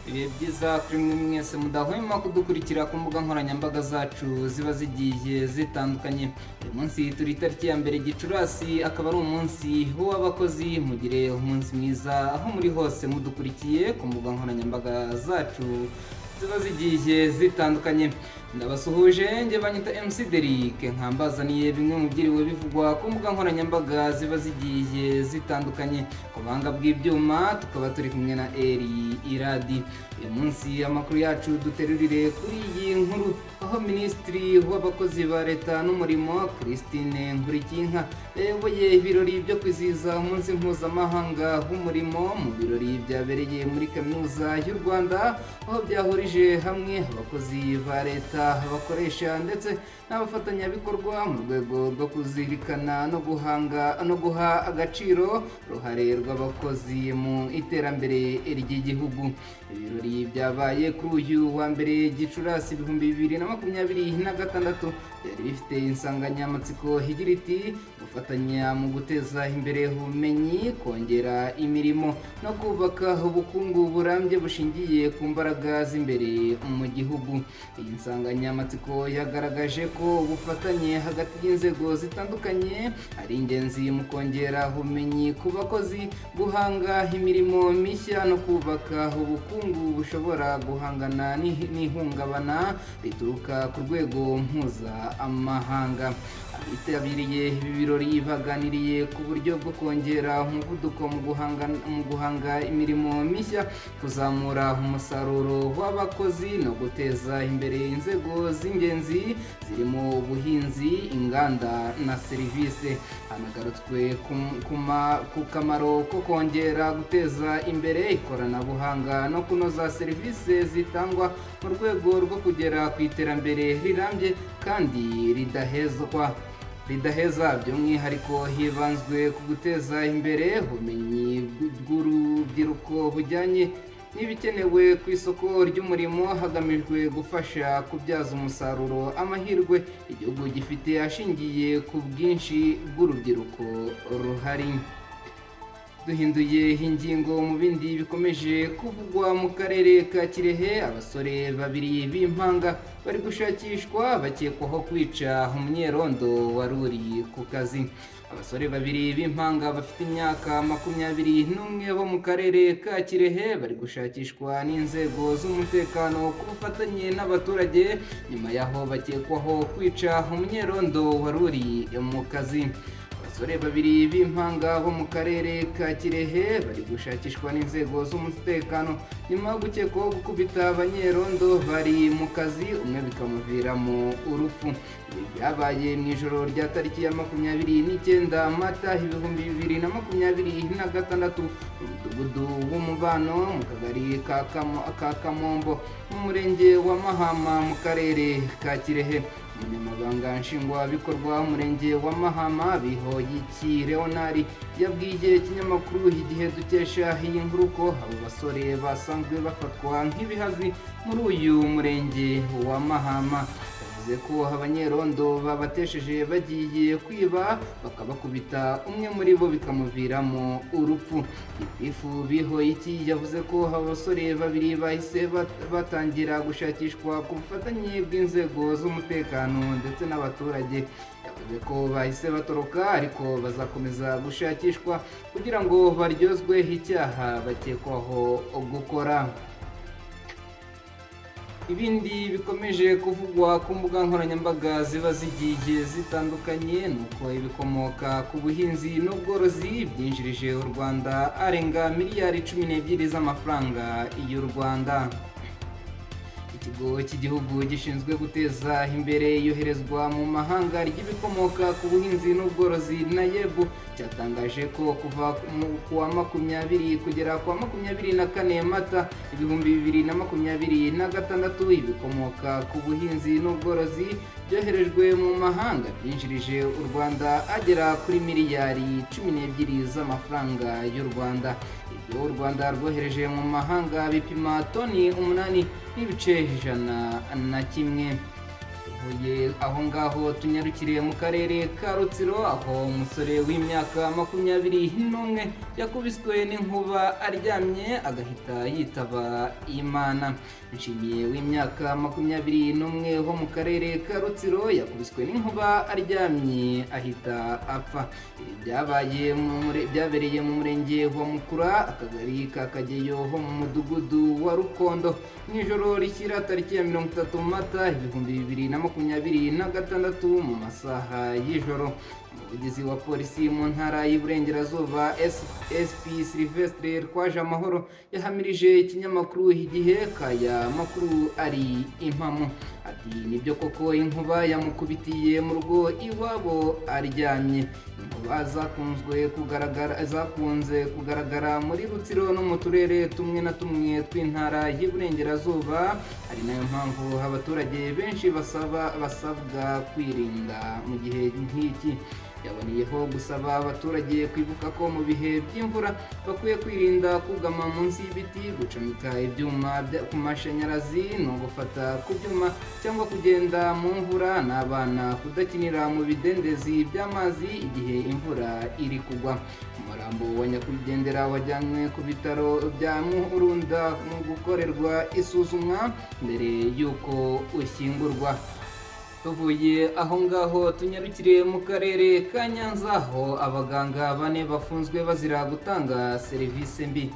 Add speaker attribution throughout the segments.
Speaker 1: Ibihe byiza kuri mwe mwese mudahwema kudukurikira ku mbuga nkoranyambaga zacu ziba zigiye zitandukanye. Uyu munsi turi itariki ya 1 Gicurasi, akaba ari umunsi w'abakozi. Mugire umunsi mwiza aho muri hose mudukurikiye ku mbuga nkoranyambaga zacu ziba zigiye zitandukanye. Ndabasuhuje, njye banyita MC Derrick, nkambazaniye bimwe mu byiriwe bivugwa ku mbuga nkoranyambaga ziba zigiye zitandukanye. Ku buhanga bw'ibyuma tukaba turi kumwe na Eri Iradi. Uyu munsi amakuru yacu duterurire kuri iyi nkuru, aho Minisitiri w'Abakozi ba Leta n'Umurimo, Christine Nkulikinka, yayoboye ibirori byo kwizihiza Umunsi Mpuzamahanga w'Umurimo, mu birori byabereye muri Kaminuza y'u Rwanda, aho byahurije hamwe abakozi ba leta, abakoresha ndetse n'abafatanyabikorwa mu rwego rwo kuzirikana no guhanga no guha agaciro uruhare rw'abakozi mu iterambere ry'igihugu. Ibirori byabaye kuri uyu wa 1 Gicurasi 2026, byari bifite insanganyamatsiko igira iti: "Gufatanya mu guteza imbere ubumenyi, kongera imirimo no kubaka ubukungu burambye bushingiye ku mbaraga z'imbere mu gihugu." Iyi nsanganyamatsiko yagaragaje ko ubufatanye hagati y'inzego zitandukanye ari ingenzi mu kongera ubumenyi ku bakozi, guhanga imirimo mishya no kubaka ubukungu bushobora guhangana n'ihungabana rituruka ku rwego mpuzamahanga. Abitabiriye ibi birori baganiriye ku buryo bwo kongera umuvuduko mu guhanga imirimo mishya, kuzamura umusaruro w'abakozi no guteza imbere inzego z'ingenzi zirimo ubuhinzi, inganda na serivisi. Hanagarutswe ku kamaro ko kongera guteza imbere ikoranabuhanga no kunoza serivisi zitangwa mu rwego rwo kugera ku iterambere rirambye kandi ridaheza. By'umwihariko hibanzwe ku guteza imbere ubumenyi bw'urubyiruko bujyanye n'ibikenewe ku isoko ry'umurimo, hagamijwe gufasha kubyaza umusaruro amahirwe igihugu gifite ashingiye ku bwinshi bw'urubyiruko ruhari. Duhinduye ingingo, mu bindi bikomeje kuvugwa mu karere ka Kirehe, abasore babiri b'impanga bari gushakishwa bakekwaho kwica umunyerondo wari uri ku kazi. Abasore babiri b'impanga bafite imyaka 21 bo mu karere ka Kirehe bari gushakishwa n'inzego z'umutekano ku bufatanye n'abaturage, nyuma y'aho bakekwaho kwica umunyerondo wari uri mu kazi. Abasore babiri b'impanga bo mu karere ka Kirehe bari gushakishwa n'inzego z'umutekano nyuma yo gukekwaho gukubita abanyerondo bari mu kazi, umwe bikamuviramo urupfu. Ibi byabaye mu ijoro rya tariki ya 29 Mata 2026, mu Mudugudu w'Umubano, mu Kagari ka Kamombo, mu Murenge wa Mahama, mu karere ka Kirehe. Umunyamabanga Nshingwabikorwa w'Umurenge wa Mahama, Bihoyiki Leonard, yabwiye ikinyamakuru Igihe dukesha iyi nkuru ko abo basore basanzwe bafatwa nk'ibihazi muri uyu murenge wa Mahama. Yavuze ko abanyerondo babatesheje bagiye kwiba, bakabakubita, umwe muri bo bikamuviramo urupfu. Gitifu Bihoyiki yavuze ko abo basore babiri bahise batangira gushakishwa ku bufatanye bw'inzego z'umutekano ndetse n'abaturage. Yavuze ko bahise batoroka, ariko bazakomeza gushakishwa kugira ngo baryozwe icyaha bakekwaho gukora. Ibindi bikomeje kuvugwa ku mbuga nkoranyambaga ziba zigiye zitandukanye ni uko ibikomoka ku buhinzi n'ubworozi byinjirije u Rwanda arenga miliyari 12 z'amafaranga y'u Rwanda. Ikigo cy'Igihugu gishinzwe guteza imbere iyoherezwa mu mahanga ry'ibikomoka ku buhinzi n'ubworozi, NAEB, cyatangaje ko kuva ku wa 20 kugera ku wa 24 Mata 2026, ibikomoka ku buhinzi n'ubworozi byoherejwe mu mahanga byinjirije u Rwanda agera kuri miliyari 12 z'amafaranga y'u Rwanda. Ibyo u Rwanda rwohereje mu mahanga bipima toni 8.101. Tuvuye aho ngaho tunyarukiriye mu karere ka Rutsiro, aho umusore w'imyaka 21 yakubiswe n'inkuba aryamye agahita yitaba Imana. Nshimiye w'imyaka 21 wo mu karere ka Rutsiro yakubiswe n'inkuba aryamye ahita apfa. Ibi byabereye mu murenge wa Mukura, akagari ka Kageyo ho mu mudugudu wa Rukondo, mu ijoro rishyira tariki ya 30 Mata 2026 mu masaha y'ijoro. Umuvugizi wa polisi mu ntara y'Iburengerazuba, SP Sylvestre Twajamahoro, yahamirije ikinyamakuru Igihe ko aya makuru ari impamo. Ati: "Nibyo koko, inkuba yamukubitiye mu rugo iwabo aryamye." Inkuba zakunze kugaragara muri Rutsiro no mu turere tumwe na tumwe tw'intara y'Iburengerazuba, ari nayo mpamvu abaturage benshi basabwa kwirinda mu gihe nk'iki. Yaboneyeho gusaba abaturage kwibuka ko mu bihe by'imvura bakwiye kwirinda kugama munsi y'ibiti, gucomeka ibyuma ku mashanyarazi no gufata ku byuma cyangwa kugenda mu mvura, n'abana kudakinira mu bidendezi by'amazi igihe imvura iri kugwa. Umurambo wa nyakwigendera wajyanywe ku bitaro bya Murunda mu gukorerwa isuzumwa mbere y'uko ushyingurwa. Tuvuye aho ngaho tunyarukiriye mu karere ka Nyanza, aho abaganga bane bafunzwe bazira gutanga serivisi mbi.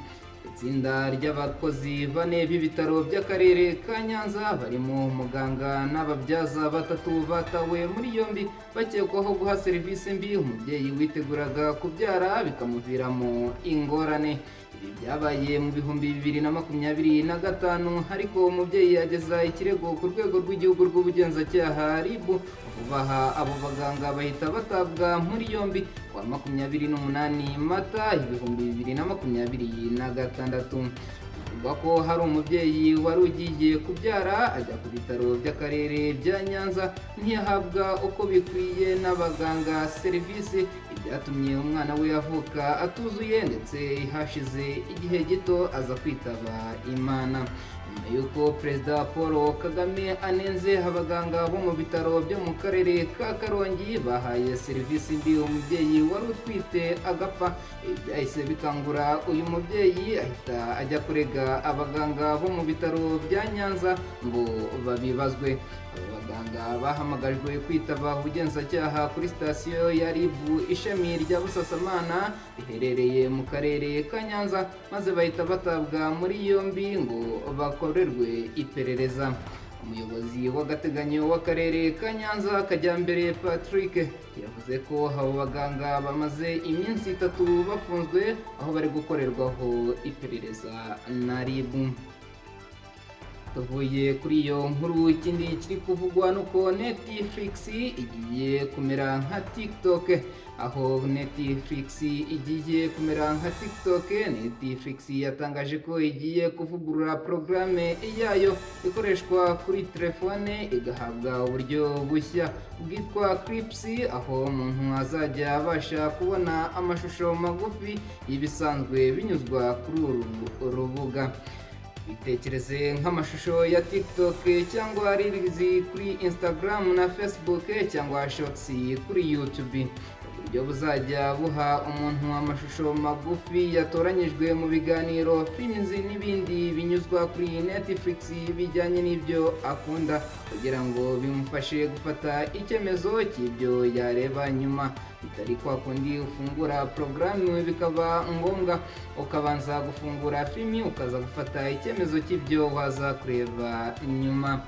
Speaker 1: Itsinda ry'abakozi bane b'ibitaro by'akarere ka Nyanza, barimo umuganga n'ababyaza batatu, batawe muri yombi bakekwaho guha serivisi mbi umubyeyi witeguraga kubyara bikamuviramo ingorane. Ibi byabaye mu 2025, ariko umubyeyi ageza ikirego ku rwego rw'igihugu rw'ubugenzacyaha, RIB. Vuba aha abo baganga bahita batabwa muri yombi kuwa 28 Mata 2026. Bivugwa ko hari umubyeyi wari ugiye kubyara ajya ku bitaro by'akarere bya Nyanza, ntiyahabwa uko bikwiye n'abaganga serivisi, ibyatumye umwana we avuka atuzuye, ndetse hashize igihe gito aza kwitaba Imana. Nyuma y'uko Perezida Paul Kagame anenze abaganga bo mu bitaro byo mu karere ka Karongi bahaye serivisi mbi umubyeyi wari utwite agapfa, ibi byahise bikangura uyu mubyeyi, ahita ajya kurega abaganga bo mu bitaro bya Nyanza ngo babibazwe. Aba baganga bahamagajwe kwitaba ubugenzacyaha kuri sitasiyo ya RIB ishami rya Busasamana riherereye mu karere ka Nyanza, maze bahita batabwa muri yombi ngo bakorerwe iperereza. Umuyobozi w'agateganyo w'akarere ka Nyanza, Kajyambere Patrick, yavuze ko abo baganga bamaze iminsi 3 bafunzwe, aho bari gukorerwaho iperereza na RIB. Tuvuye kuri iyo nkuru, ikindi kiri kuvugwa nuko Netflix igiye kumera nka TikTok. Aho Netflix igiye kumera nka TikTok, Netflix yatangaje ko igiye kuvugurura porogaramu yayo ikoreshwa kuri telefone, igahabwa uburyo bushya bwitwa Clips, aho umuntu azajya abasha kubona amashusho magufi y'ibisanzwe binyuzwa kuri uru rubuga. Bitekereze nk'amashusho ya TikTok cyangwa Reels kuri Instagram na Facebook cyangwa Shorts kuri YouTube. Uburyo buzajya buha umuntu amashusho magufi yatoranyijwe mu biganiro, films n'ibindi binyuzwa kuri Netflix bijyanye n'ibyo akunda, kugira ngo bimufashe gufata icyemezo cy'ibyo yareba nyuma, bitari kwa kundi ufungura porogaramu bikaba ngombwa ukabanza gufungura filimi, ukaza gufata icyemezo cy'ibyo waza kureba nyuma.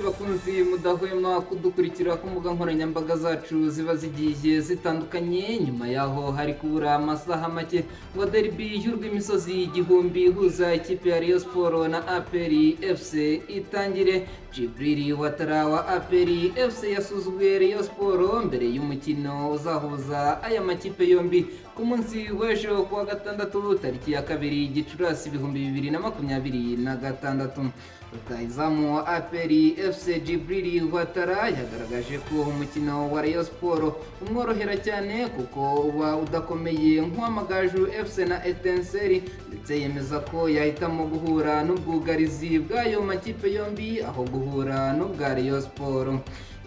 Speaker 1: Bakunzi mudahwema kudukurikira ku mbuga nkoranyambaga zacu ziba zigiye zitandukanye, nyuma yaho hari kubura amasaha make ngo derby y'urw'imisozi igihumbi ihuza ikipe ya Rayon Sport na APR FC itangire, Djibril Ouattara wa APR FC yasuzuguye Rayon Sport mbere y'umukino uzahuza aya makipe yombi ku munsi w'ejo kuwa gatandatu tariki ya 2 Gicurasi 2026. Rutahizamu wa APR FC Djibril Ouattara yagaragaje ko umukino wa Rayon Sport umworohera cyane kuko uba udakomeye nk'uw'Amagaju FC na Etincelles, ndetse yemeza ko yahitamo guhura n'ubwugarizi bw'ayo makipe yombi aho guhura. guhura n'ubwa Rayon Sport.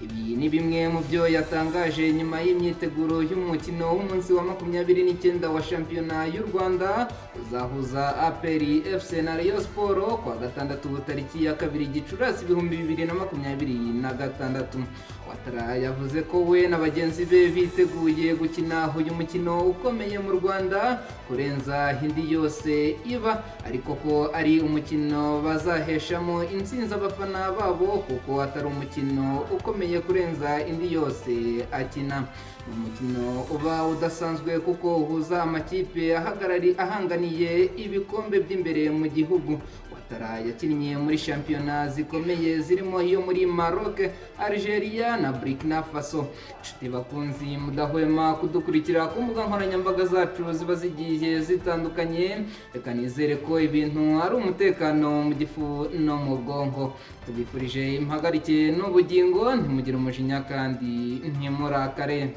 Speaker 1: Ibi ni bimwe mu byo yatangaje nyuma y'imyiteguro y'umukino w'umunsi wa 29 wa shampiyona y'u Rwanda uzahuza APR FC na Rayon Sport kuwa gatandatu, tariki ya 2 Gicurasi 2026. Ouattara yavuze ko we na bagenzi be biteguye gukina uyu mukino ukomeye mu Rwanda kurenza indi yose iba, ariko ko ari umukino bazaheshamo intsinzi abafana babo, kuko atari umukino ukomeye kurenza indi yose akina. Ni umukino uba udasanzwe kuko uhuza amakipe ahagarari ahanganiye ibikombe by'imbere mu gihugu. Ouattara yakinnye muri shampiyona zikomeye zirimo iyo muri Maroc, Algeria na Burkina Faso. Inshuti bakunzi mudahwema kudukurikira ku mbuga nkoranyambaga zacu ziba zigiye zitandukanye, reka nizere ko ibintu ari umutekano mu gifu no mu bwonko. Tubifurije impagarike n'ubugingo, ntimugire umujinya kandi ntimurakare.